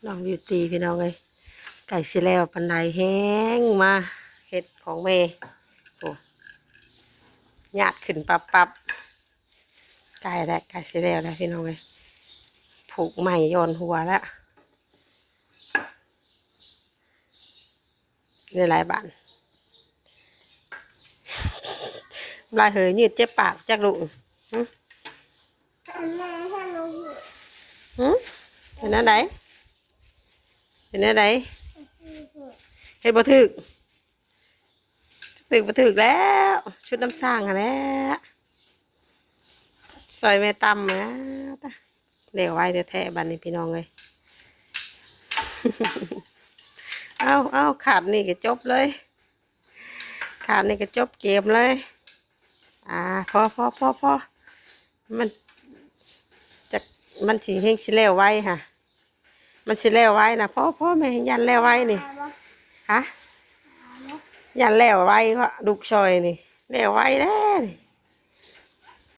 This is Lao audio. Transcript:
ນ້ອງບິວຕີພີ່ນ້ອງເອີຍ ໃກ້ຊິແລ້ວປານໃດ ແຮງມາເຮັດຂອງແມ່ ໂອ້ ຍາດຂຶ້ນປັບໆ ໃກ້ແລ້ວ ໃກ້ຊິແລ້ວແລ້ວພີ່ນ້ອງເອີຍ ຜູກໄມ້ຢ່ອນຫົວແລ້ວ. ໄດ້ຫຼາຍບາດ ຫຼາຍເຫີຍ ຍືດເຈັບປາກຈັກລູກ. ຫຶ? ຫຶ? ເປັນແນວໃດ? ເປັນແນວໃດ? ເຮັດບໍ່ຖືກ? ຖືກບໍ່ຖືກແລ້ວ ຊຸດນ້ຳສ້າງຫັ້ນແຫຼະ. ຊ່ອຍແມ່ຕຳນະ ແລ້ວໄວແທ້ໆ ບັດນີ້ພີ່ນ້ອງເອີຍ. ເອົາໆ ຂາດນີ້ກໍຈົບເລີຍ ຂາດນີ້ກໍຈົບເກມເລີຍ. ອ່າ ພໍໆໆໆ ມັນຈັກ ມັນຊິເຮັງຊິແລ້ວໄວຫະ ມັນຊິແລ້ວໄວນະ. ພໍໆ ແມ່ຢ້ານແລ້ວໄວນີ້ ຫະ ຢ້ານແລ້ວໄວເພາະລູກຊ່ອຍນີ້ ແລ້ວໄວແລ້ວນີ້.